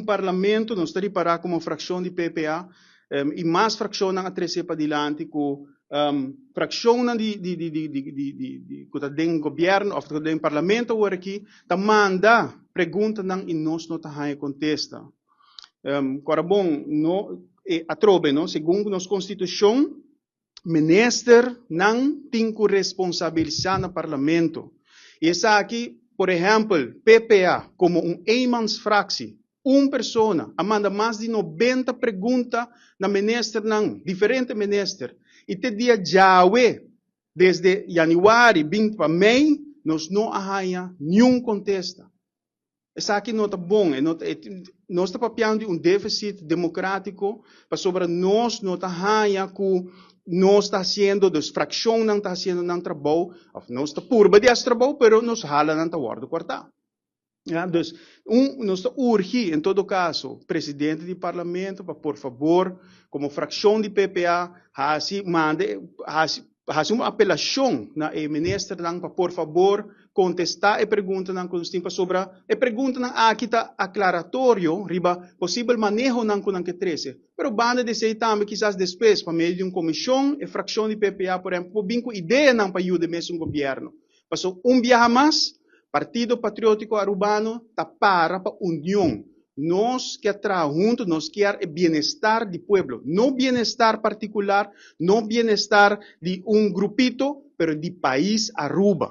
un parlamento, nos ta ripará komo frakshon di PPA i mas frakshonnan a trese padilanti ku frakshonnan di ku ta den gobièrnu òf den parlamento awor aki ta manda preguntanan i nos no ta haña kontesta. Kòrda bon, no atrobe, no, segun nos konstitushon, ministernan tin ku responsabilisá na parlamento. I esaki, por ehèmpel, PPA komo un eenmansfractie, un persona a manda mas di 90 pregunta na ministernan, diferente minister. I te dia djawe, desde yanüari 20 pa mei, nos no a haña niun kontesta. Esaki no ta bon, no ta, nos ta papiando di un défisit demokrátiko, pasobra nos no ta haña ku nos ta hasiendo, dus frakshonnan ta hasiendo nan trabou, òf nos ta purba di hasi trabou, pero nos halanan ta wòrdu kòrtá. Ja, dus nos ta urgi, en todo kaso, presidente di parlamento pa por fabor, komo frakshon di PPA, hasi, manda, hasi un apelashon na e ministernan pa por fabor kontestá e preguntanan ku nos tin, pasobra e preguntanan aki ta aklaratorio riba posibel manehonan ku nan ke trese. Pero banda di esei tambe kisas despues, pa medio di un komishon, e frakshon di PPA, por ehèmpel, por bin ku ideanan pa yuda e mesun gobièrnu. Pasobra un biaha mas, Partido Patriótiko Arubano ta para pa union. Nos ke traha huntu, nos kier e bienestar di pueblo. No bienestar partikular, no bienestar di un grupito, pero di pais Aruba.